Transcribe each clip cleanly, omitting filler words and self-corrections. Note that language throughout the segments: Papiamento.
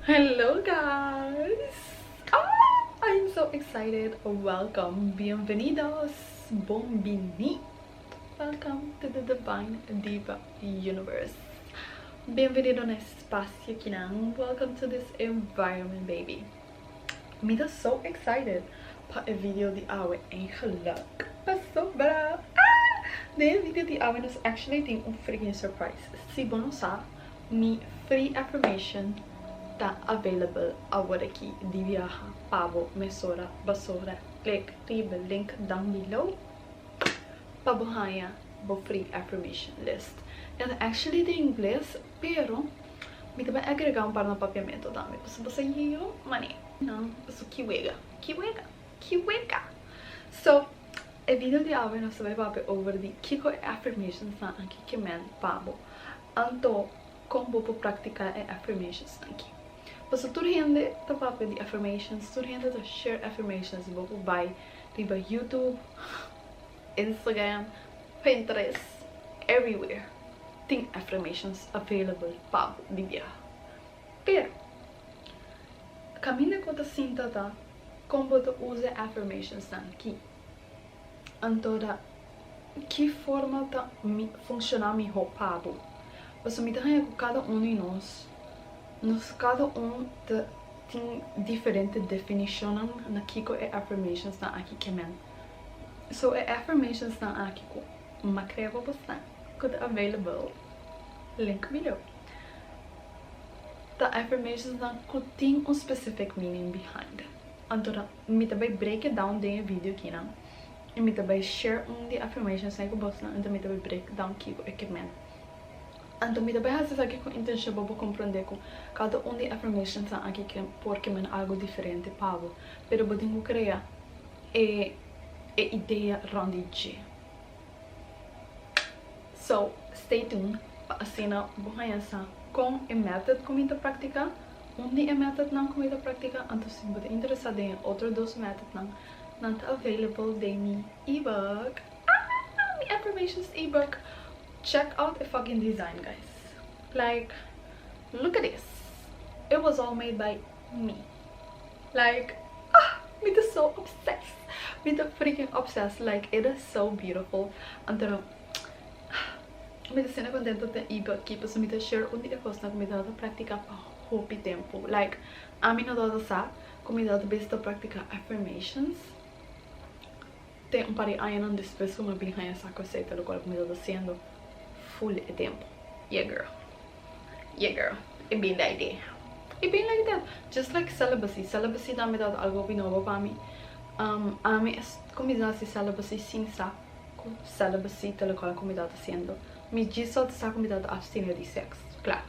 Hello guys! Ah, I'm so excited. Welcome, bienvenidos, bonbini. Welcome to the Divine Diva Universe. Bienvenido na espacio akinan. Welcome to this environment, baby. Mi ta so excited pa e video di awe eigenlijk. Pasobra. Ah! Den video di awe nos actually tin un freaking surprise. Si bo no sa, mi free affirmation ta available awor aki di biaha pa bo mesora basora. Click riba link down below pa bo haña bo free affirmation list. E ta actually den ingles, pero mi ta bay agrega un par na papiamento tambe. Pasobra bo sa yo mane nan paso ki wega, ki wega, ki wega. So, e video di awe nos ta bay papia over di kiko e affirmations nan aki ke men pa bo. Anto, kon bo por praktiká e affirmations aki? Pasobra tur hende ta papia di affirmations, tur hende ta share affirmations. Bo por bai riba YouTube, Instagram, Pinterest, everywhere tin affirmations available pa bo di biaha. Pero, kaminda ku ta sinta ta kon bo ta usa e affirmations nan aki. Anto ta ki forma ta funciona miho pa bo? Pasobra mi ta haña ku kada un di nos, nos kada un ta tin diferente definishonnan na kiko e affirmations nan aki ke men. So e affirmations nan aki ku m'a krea pa boso ku ta available, link below, ta affirmations nan ku tin un specific meaning behind. Anto ta mi ta bai break it down den e video akinan i mi ta bai share un di affirmations nan ku boso anto mi ta bai break down kiko e ke men. Anto mi ta bai hasi esaki ku intenshon pa bo komprondé ku kada un di affirmations nan aki ke por ke men algu diferente pa bo, pero bo tin ku krea e e idea rònt di dje. So, stay tuned pa asina bo haña sa kon e method ku mi ta praktiká, un di e methodnan ku mi ta praktiká, anto si bo ta interesá den e otro dos methodnan, nan ta available den mi ebook. Ah! Mi affirmations ebook! Check out e fucking design, guys. Like, look at this. It was all made by me. Like, ah! Mi ta so obsessed. Mi ta freaking obsessed. Like, it is so beautiful. Anto, mi ta asina contento den ebook aki pasobra mi ta share un di e cosnan cu mi tabata practica pa hopi tempo. Like, ami no tabata sa cu mi tabata bisa ta practica affirmations te un par di añanan despues cu mi a bin haña sa cu esey ta locual cu mi tabata haciendo full e tempo. Yeah girl. Yeah girl. It been like that. It been like that. Just like celibacy. Celibacy tambe tabata algo hopi nobo pa mi. Ami a cuminsa haci celibacy sin sa cu celibacy ta locual cu mi tabata haciendo. Mi djis tabata sa cu mi tabata abstene di sex. Klaar.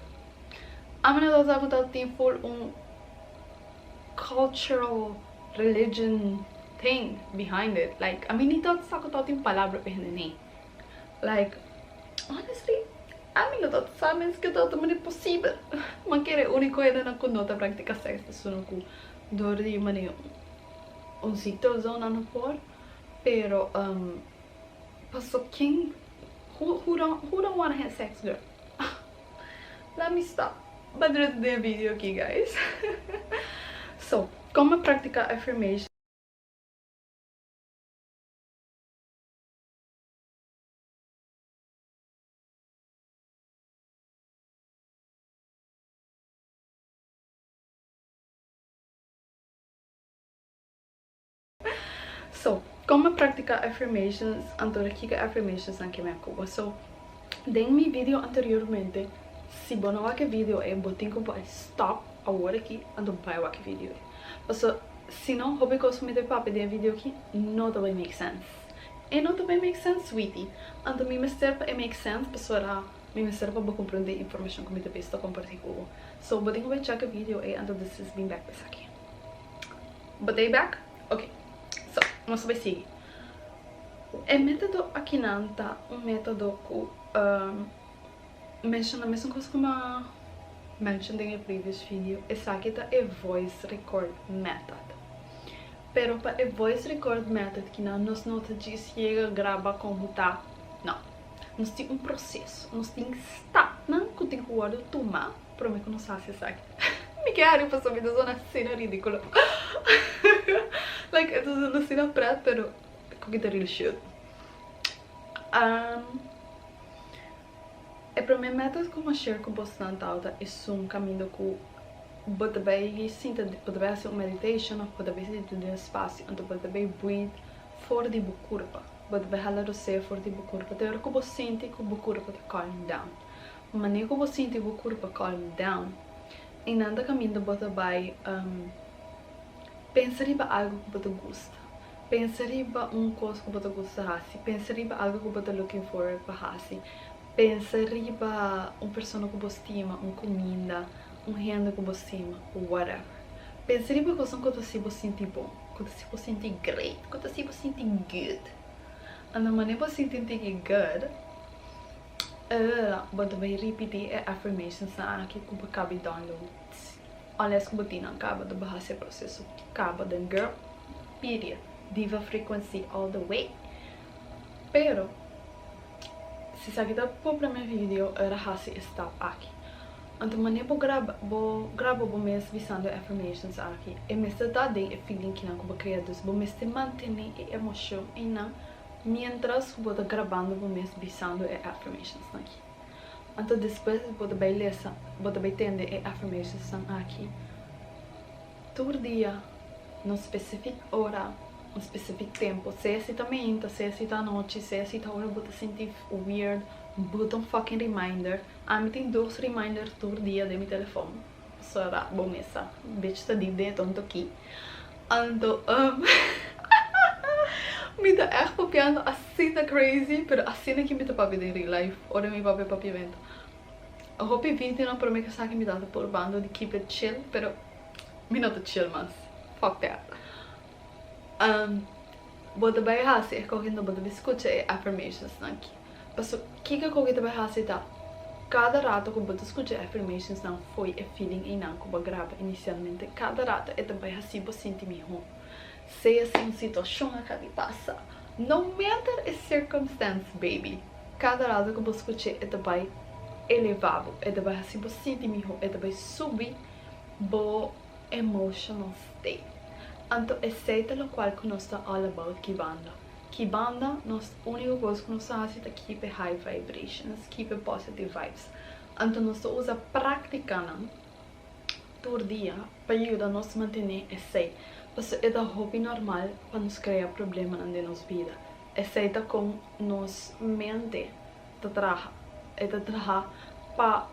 Ami no tabata sa cu tabata tin full un cultural religion thing behind it. Like, ami ni tabata sa cu tabatin palabra pa hende nee. Like, honestly, ami no tabata sa mes cu tabata manera posibel. Ma kere unico hendenan cu no ta practica sex ta esunnan cu door di manera un ziekte of zo nan no por. Pero, paso ken, who, who don't, who don't wanna have sex girl? Let me stop. Ba drenta den e video aki guys. So, kon mi practica affirmations? So, kon mi practica affirmations? Anto kiko affirmations nan ke mi a koba? So, den mi video anteriormente, si bo no wak e video ei, bo tin ku bai stop awor aki anto bai wak e video ei. Paso, si no, hopi kos ku mi ta papia den e video aki no ta bai make sense. E no ta bai make sense, sweetie. Anto mi mester pa e make sense pasobra mi mester pa bo komprende e informashon ku mi ta bisa ta komparti ku bo. So, bo tin ku bai check e video ei anto despues bin bek pa esaki. Bo ta ei bek? Ok. So, nos ta bai sigui. E metodo akinan ta un metodo ku menshona mesun kos ku mi a mention den e previous video. Esaki ta e voice record method. Pero pa e voice record method kinan nos no ta djis yega graba kon ku ta. No. Nos tin un proseso. Nos tin stapnan ku tin ku wòrdu tuma promé ku nos hasi esaki. Mi. Mi ke hari pasobra mi ta zona asina ridículo. Like e ta zona asina pret pero ku ki ta real shit. E prome method ku mi a share ku bosnan tabata esun kaminda ku bo ta bai sinta bo ta bai hasi un meditation of bo ta bai sinta den un spasio anto bo ta bai breathe for di bo kurpa. Bo ta bai hala rosea for di bo kurpa te ora ku bo sinti ku bo kurpa ta calm down. Manera ku bo sinti bo kurpa calm down i nan ta kaminda bo ta bai pensa riba algu ku bo ta gusta. Pensa riba un kos ku bo ta gusta hasi. Pensa riba algu ku bo ta looking forward pa hasi. Pensa riba un persona ku bo stima, un kuminda, un hende ku bo stima, whatever. Pensa riba kosnan ku ta hasi bo sinti bon, ku ta hasi bo sinti great, ku ta hasi bo sinti good. Anto manera bo sinti tiki good, bo ta bai ripiti e affirmationsnan aki ku bo kabi download. Unless ku bo tin nan kaba ta bo hasi e proseso kaba den girl, period. Diva frequency all the way. Pero. Si esaki ta bo prome video ora hasi e stap aki. Anto manera bo graba bo graba bo mes bisando e affirmations aki e mester ta den e feeling kinan ku bo krea dus bo mester mantene e emocion einan mientras ku bo ta grabando bo mes bisando e affirmations nan aki. Anto despues bo ta bai lesa bo ta bai tende e affirmations nan aki tur dia na un specific ora. Un specific tempo, sea si ta meinta, sea si ta anochi, sea si ta ora bo ta sinti weird, buta un fucking reminder. Ami tin dos reminder tur dia den mi telefon, pasobra bo mes sa, bitch ta deep den e tonto aki. Anto mi ta echt papiando asina crazy, pero asina ki mi ta papia den real life, ora mi papia papiamento. Hopi videonan prome ku esaki mi tabata purbando di keep it chill, pero mi no ta chill mas, fuck that. Bo ta bai hasi e koki anto bo ta bai skucha e affirmationsnan aki. Paso kiko koki ta bai hasi ta kada rato ku bo ta skucha e affirmationsnan fo'i e feeling einan ku bo a graba inisialmente kada rato e ta bai hasi bo sinti mihó. Sea si un situashon a kabi pasa, no matter e circumstance baby, kada rato ku bo skuch'é e ta bai eleva bo, e ta bai hasi bo sinti mihó, e ta bai subi bo emotional state. Anto esey ta locual cu nos ta all about ki banda. Ki banda nos unico cos cu nos ta haci ta keep e high vibrations, keep e positive vibes. Anto nos ta usa practicanan tur dia pa yuda nos mantene esey. Pasobra e ta hopi normal pa nos crea problemanan den nos bida. Esey ta con nos mente ta traha. E ta traha pa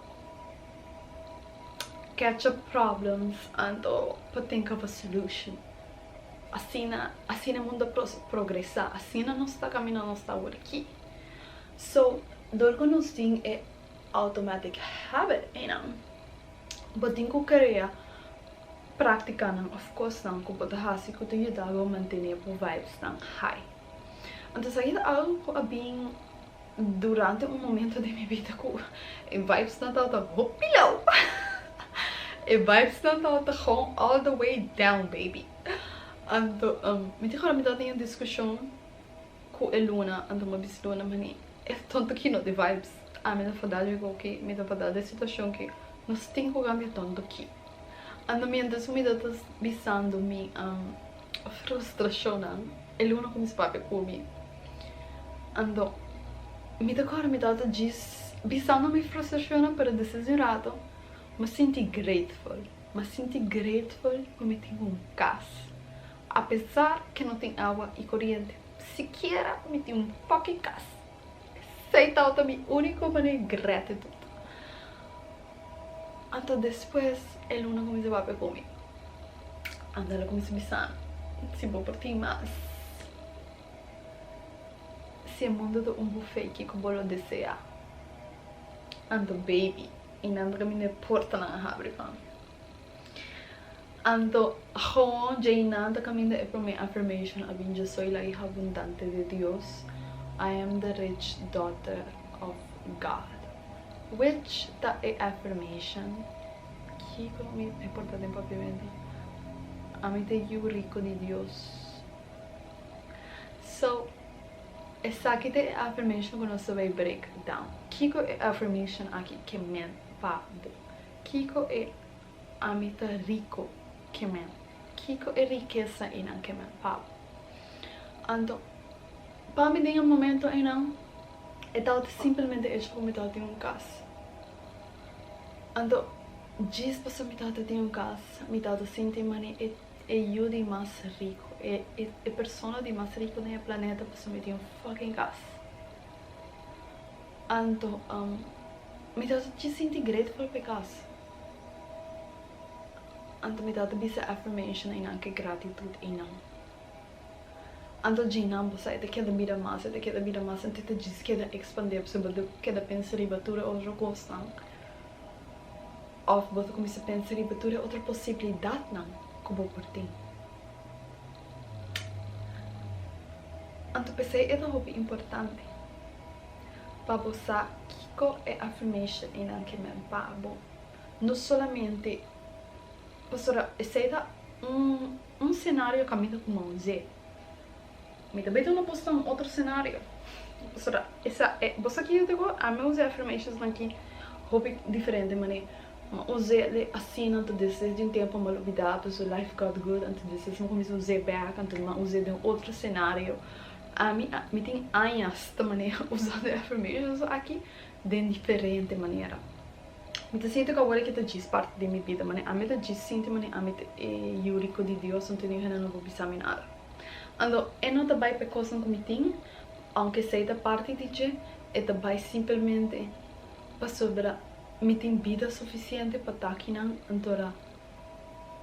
catch up problems anto pa think of a solution. Asina asina e mundo a progresa, asina nos ta caminda nos ta awor aki. So dor cu nos tin e automatic habit eynan, bo tin cu crea practicanan of cosnan cu bo ta haci cu ta yuda bo mantene bo vibesnan high. Anto esaki ta algo cu a bin durante un momento den mi bida cu e vibesnan tabata hopi low. E vibesnan tabata gewoon all the way down baby. Anto mi ta acorda mi tabata tin un discusion cu e Luna anto mi a bisa Luna mani e tonto ki no tin vibes. Ami ta fada dje koki, mi ta fada di e situacion ki nos tin cu cambia tonto ki. Anto mientras cu mi tabata bisando mi frustracionnan e luna cuminsa papia cu mi anto mi ta corda mi tabata djis bisando mi frustracionnan pero despues di un rato mi a sinti grateful mi a sinti grateful cu mi tin un cas apesar cu no tin awa y coriente sikiera mi tin un fucking cas esey tabata mi unico manera di gratitude Anto despues e luna cuminsa papia cu mi. Anto el a cuminsa bisa mi, si bo por tin mas, si e mundo ta un buffet kico bo lo desea? Anto baby, y nan ta caminda e portanan a habri pa mi. Anto gewoon djey nan ta caminda e prome affirmation a bin, Yo soy la hija abundante de Dios, I am the rich daughter of God. Which ta e affirmation? Kiko mi e por ta den papiamento? Ami ta yu rico di Dios. So, esaki ta e affirmation ku nos ta bay break down. Kiko e affirmation aki ke men pa bo? Kiko e. ami ta rico ke men? Kiko e rikesa einan ke men pa bo? Anto, pa mi den e momento einan, e tabata simplemente hecho ku mi tabatin un kas. Anto, djis pasobra mi tabata tin un kas, mi tabata sinti mane e e yu di mas rico, e e persona di mas rico den e planeta pasobra mi tin un fucking kas. Anto, mi tabata djis sinti grateful pa e kas. Anto mi tabata bisa affirmation einan ku e gratitut einan. Anto djinan bo sa e ta keda bira mas, e ta keda bira mas, anto e ta djis keda ekspandé pasobra bo ta keda pensa riba tur e otro kosnan òf bo ta kuminsá pensa riba tur e otro posibilidatnan ku bo por tin. Anto p'esei e ta hopi importante pa bo sa kiko e affirmation einan ke men pa bo. No solamente pasobra esei ta un un scenario kaminda ku mi a us'é. Mi ta bay duna boso un otro scenario. Pasobra esa e boso aki yo digo ami a usa e affirmations nan aki hopi diferente manera. Mi a us'é de asina anto despues di un tempo mi a lubida pasobra life got good anto despues mi a kuminsa us'é bek anto mi a us'é den otro scenario. Ami a mi tin añas ta manera usando e affirmations aki den diferente manera. Mi ta sinti ku awor aki ta djis parti di mi bida, manera ami ta djis sinti manera ami ta e yu riku di Dios, anto niun hende no por bisa mi nada. Anto e no ta bai pa e kosnan ku mi tin, ounke esei ta parti di dje, e ta bai simpelmente pasobra mi tin bida sufisiente pa ta akinan, anto ra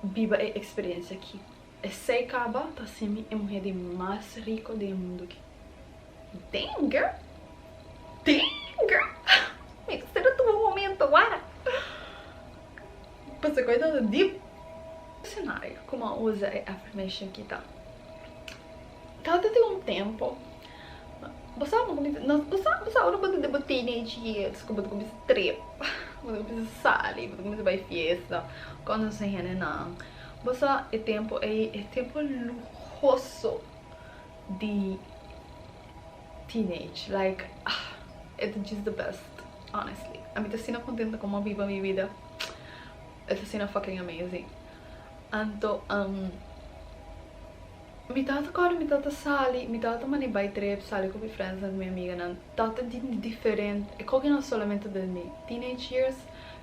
biba e eksperensia aki. Esei kaba ta hasi mi e muhé di mas riko den e mundu aki. Damn girl! Damn girl! Mi ta sera tuma un momento wara. Pasobra ku e ta deep. Scenario ku mi a usa e affirmation aki ta, Tabata tin un tempo, bo sa bo kuminsa, bo sa bo sa ora bo ta den bo teenage years ku bo ta kuminsa trip, bo ta kuminsa sali, bo ta kuminsa bai fiesta, konosé hendenan. Bo sa e tempo ei e tempo luhoso di teenage like ah e ta djis the best honestly ami ta asina contento como a biba mi bida e ta asina fucking amazing anto um mi tabata corda mi tabata sali mi tabata mane bai trip sali cu mi friends nan cu mi amiganan tabata di diferente e koki no solamente den mi teenage years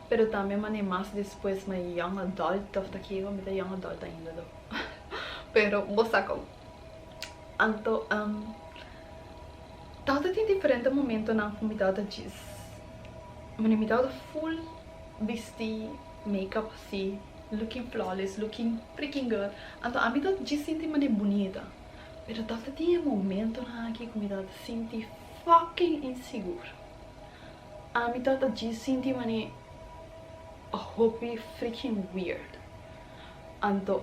pero tambe mane mas despues my young adult of ta kico mi ta young adult ainda though pero bo sa como. Anto tabata tin diferente momentonan ku mi tabata djis manera mi tabata full bisti makeup asi looking flawless looking freaking good anto ami tabata djis sinti manera bunita pero tabata tin e momentonan aki ku mi tabata sinti fucking insigur ami tabata djis sinti manera hopi freaking weird anto.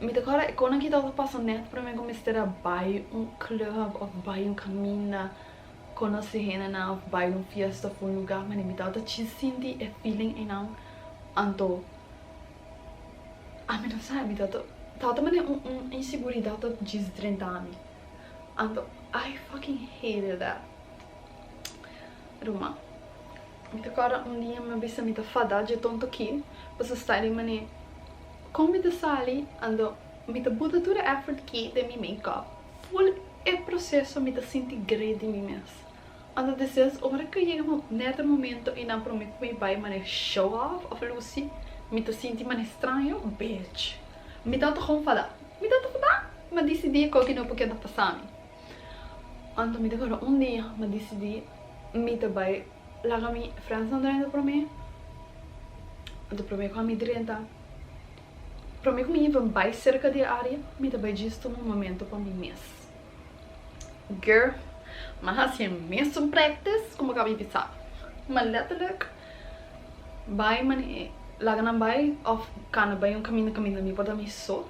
Mi ta kòrda e konan ki tabata pasa nèt promé ku mester a bai un club òf bai un kaminda konosé hendenan òf bai un fiesta òf un lugá manera mi tabata djis sinti e feeling einan anto ami no sa mi tabata tabata manera un un inseguridat ta djis drenta mi anto I fucking hated that ruman mi ta kòrda un dia mi a bisa mi ta fada dje tonto ki pasobra sta di manera. Kon mi ta sali anto mi ta buta tur e effort ki den mi makeup full e proceso mi ta sinti great di mi mes anto despues ora ku yega net e momento i nan prome ku mi bai mane show off of luci mi ta sinti mane straño bitch mi tabata gewoon fada mi tabata fada mi a dicidi e koki no por keda pasa mi anto mi ta kora un dia mi a dicidi mi ta bai Laga mi friendsnan drenta prome. Anto prome ku ami drenta, prome ku mi even bai serka di e area, mi ta bai djis tuma un momento pa mi mes. Girl, mi a hasi e mesun practice ku mi kaba di bisa. Mi a letterlijk bai mane laga nan bai of kana bai un kaminda kaminda mi por ta mi so.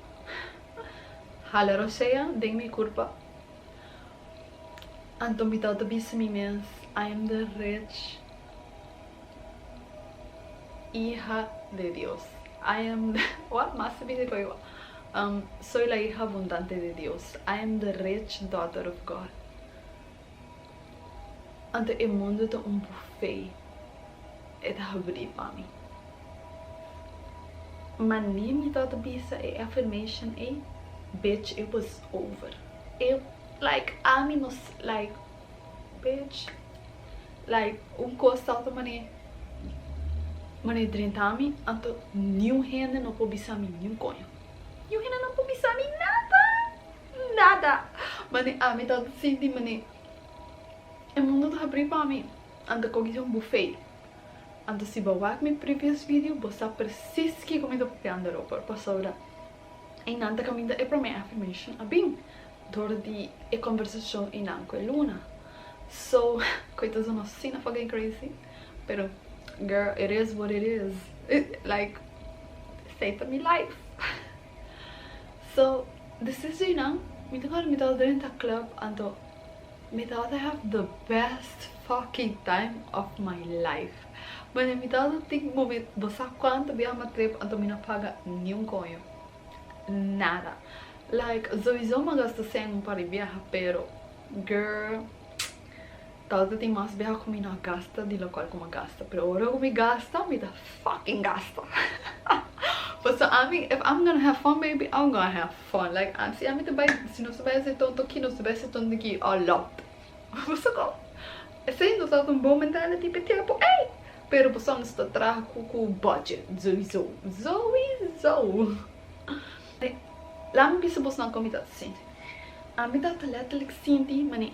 Hala rosea den mi kurpa. Anto mi tabata bisa mi mes, I am the rich hija de Dios. I am the, what? Mas ta bisa cu igual. Soy la hija abundante de Dios. I am the rich daughter of God. Anto e mundo ta un buffet. E ta habri pa mi. Mane mi tabata bisa e affirmation ei, bitch, it was over. It, like, ami no, like, bitch, like, un kos tabata mane, mane drenta mi, anto niun hende no por bisa mi niun koño. Niun hende no por bisa mi nada! Nada! Mane ami tabata sinti mane e mundo ta habri pa mi, anto koki ta un buffet. Anto si bo wak mi previous video bo sa precies kiko mi ta papiando erover pasobra einan ta kaminda e prome affirmation a bin dor di e conversacion einan ku e luna. So koe ta zona asina fucking crazy pero girl it is what it is like esei ta mi life. So despues di einan mi ta kòrda mi tabata drenta club anto Mi tabata have the best fucking time of my life. Mane mi tabata tin momento, bo sa cuanto biaha mi a trip anto mi no paga ni un coño. Nada. Like sowieso mi a gasta cen un par di biaha pero girl tabata tin mas biaha cu mi no a gasta di locual cu mi a gasta. Pero ora cu mi gasta mi ta fucking gasta. Pasobra ami if I'm gonna have fun baby I'm gonna have Fun like si ami ta bai si nos ta bai hasi tonto aki nos ta bai hasi tonto aki a lot boso kon esei no tabata un bon mentality pa e tempo ey pero boso nos ta traha ku ku budget souiso souiso lami bisa bosnan kon mi tabata sinti ami tabata letterlijk sinti mane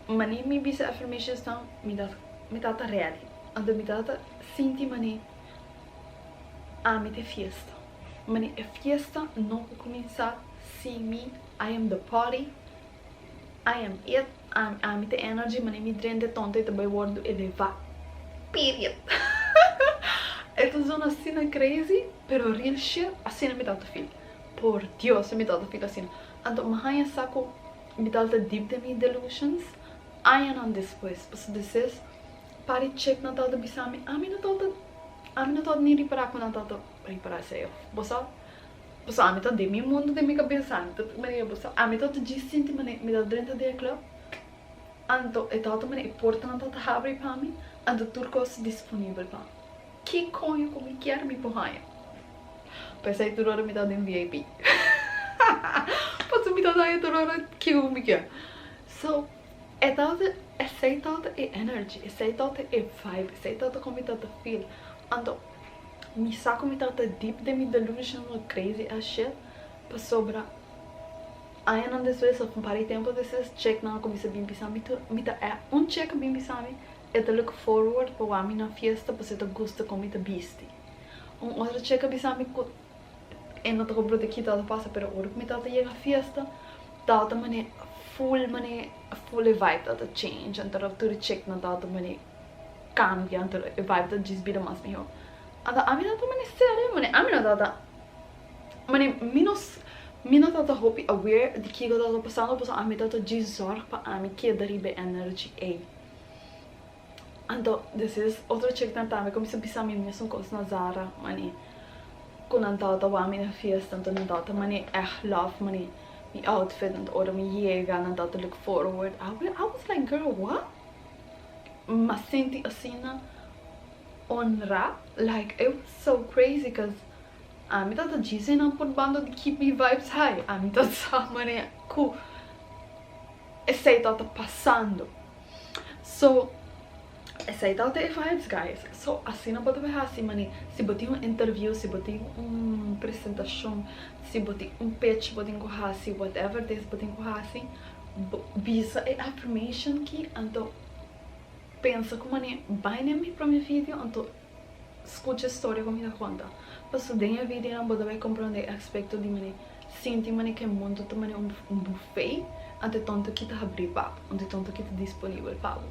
mane mi bisa affirmations nan mi tabata mi tabata ready anto mi tabata sinti mane ami ta e fiesta. Mane e fiesta no por cuminsa sin mi, I am the party, I am it, ami ta energy, mane mi drenta e tonto e ta bay wordo eleva, period. E ta zona asina crazy, pero real shit asina mi tabata feel, por Dios mi tabata feel asina. Anto mi haña sa cu mi tabata deep den mi delusions añanan despues, pasobra despues party chick nan tabata bisa mi, ami no tabata, ami no tabata ni ripara cu nan tabata. Ripará esei. Bo sa, pasobra ami ta den mi mundu, den mi kabesa, ami ta manera bo sa, ami ta djis sinti manera mi ta drenta den e club, anto e tabata manera e portanan tabata habri pa mi, anto tur kos disponibel pa mi. Ki koño ku mi kier mi por haña. P'esei tur ora mi ta den VIP. Pasobra mi tabata haña tur ora kiko ku mi kier. So, e tabata, esei tabata e energy, esei tabata e vibe, esei tabata kon mi tabata feel. Anto. Mi sa ku mi tabata deep den mi delusional crazy ass shit pasobra añanan despues of un par di tempu despues chicknan a kuminsá bin bisa mi mi ta un chick a bin bisa mi e ta look forward pa wak mi na fiesta pasobra e ta gusta kon mi ta bisti. Un otro chick a bisa mi ku e no ta komprende ki tabata pasa pero ora ku mi tabata yega fiesta tabata mane full mane full e vibe tabata change anto tur e chicknan tabata mane cambia anto e vibe ta djis bira mas miho anto ami no ta mane serio mane ami no tabata mane mi no mi no tabata hopi aware di kiko tabata pasando pasobra ami tabata djis zorg pa ami keda riba e energy ey anto despues otro chicknan tambe cuminsa bisa mi mesun cos na Zara mane cu nan tabata wak mi na fiesta anto nan tabata mane echt love mane mi outfit anto ora mi yega nan tabata look forward I was like girl what? M'a sinti asina honra like it was so crazy cause ami tabata djis einan por banda di keep mi vibes high ami ta sa manera cu esey tabata pasando so esey tabata e vibes guys so asina bo ta bay haci mane si bo tin un interview si bo tin un presentacion si bo tin un pitch bo tin cu haci whatever it is bo tin cu haci Bo bisa e affirmation ki anto pensa ku mane bai den mi prome video anto skucha e storia ku mi ta konta. Paso den e videonan bo ta bai komprende e aspekto di mane sinti mane ku e mundu ta mane un buffet anto e tonto ki ta habri pa bo anto e tonto ki ta disponibel pa bo.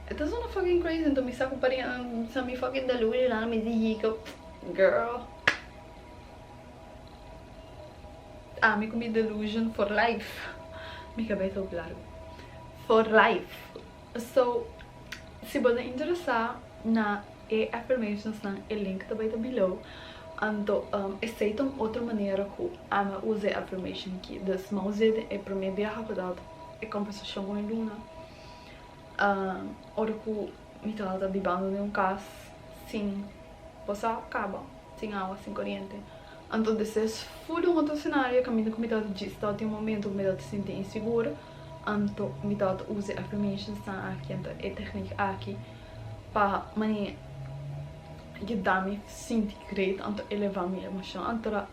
E ta sona fucking crazy anto mi sa ku parientenan sa mi fucking delusional mi di hiko girl. Ami ku mi delusion for life. Mi kabes ta hopi largu. For life. So, si bo ta interesá na e affirmations nan e link ta bai ta below. Anto esei ta un otro manera ku ami a usa e affirmation aki. Dus mi a us'é den e promé biaha ku tabata e kombersashon ku mi luna. Ora ku mi tabata bibando den un kas sin bo sa kaba. Sin awa, sin koriente. Anto despues full un otro scenario kaminda ku mi tabata djis tabata tin un momento ku mi tabata sinti insigur, anto mi tabata usa e affirmations nan aki, anto e techniek aki pa mane yuda mi sinti great, anto eleva mi emocion. Anto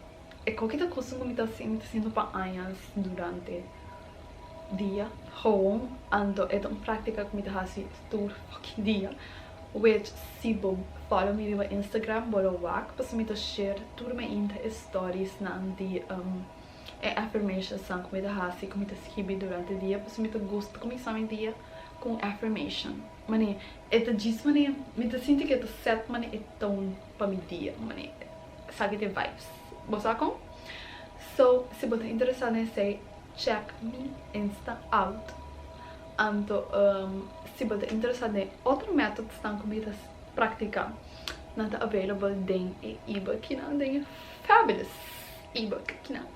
e koki ta kosnan ku mi ta hasi, mi ta haciendo pa añas durante dia gewoon, anto e ta un practica ku mi ta hasi tur fucking dia. Which si bo follow mi riba Instagram bo lo wak pasobra mi ta share tur mainta e stories nan di e affirmations nan ku mi ta hasi ku mi ta skibi durante dia pasobra mi ta gusta kuminsá mi dia ku un affirmation mane e ta djis mane mi ta sinti ku e ta set mane e tone pa mi dia mane esaki ta e vibes bo sa kon? So si bo ta interesá den esei check mi Insta out. Anto si bo ta interesa den otro methodsnan ku mi ta praktika, nan ta available den e ebook kinan, den e fabulous ebook kinan.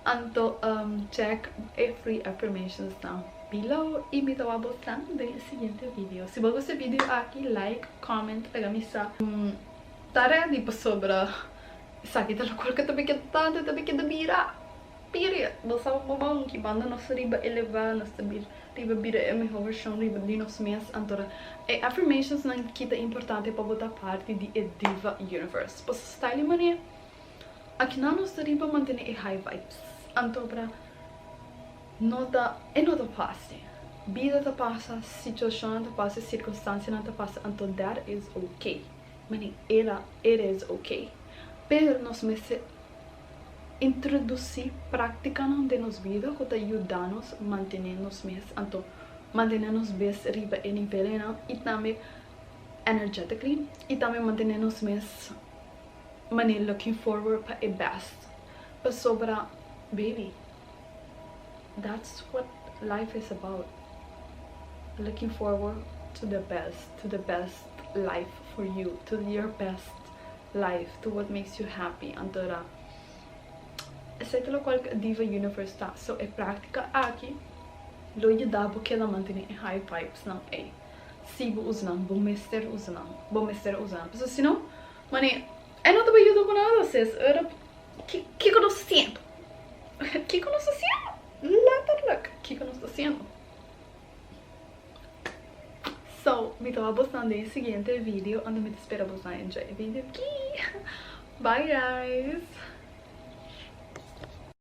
Anto check e free affirmations nan below y mi ta wak bosan den e siguiente video. Si bo gusta e video aki like, comment, laga mi sa. Ta ready pasobra esaki ta lokual ku ta bin keda tantu, ta bin keda bira. Period. Bo sa bo bon ki banda nos riba eleva, nos ta riba bira e miho version riba di nos mes. Anto e affirmations nan ki ta importante pa bo ta parti di e Diva Universe. Pasobra style y manera akinan nos ta riba mantene e high vibes. Anto pra no ta e no ta facil. Bida ta pasa, situacionnan ta pasa, circunstancianan ta pasa anto that is okay. Manera it is okay. Pero nos mester. Introdusí práktikanan den nos bida ku ta yuda nos mantené nos mes, anto mantené nos bes riba e nivelnan i tambe energetically i tambe mantené nos mes manera looking forward pa e best pasobra baby that's what life is about looking forward to the best to the best life for you to your best life to what makes you happy anto ra esei ta lokual ku e Diva Universe ta so e praktika aki lo yuda bo keda mantene e high vibes nan ei si bo usa nan bo mester usa nan bo mester usa nan pasobra si no mane e no ta bai yuda ku nada sis ora kiko nos ta hasiendo kiko nos ta hasiendo letterlijk kiko nos ta hasiendo. So, mi ta wak bosnan den e siguiente video, anto mi ta spera bosnan enjoy e video aki. Bye guys!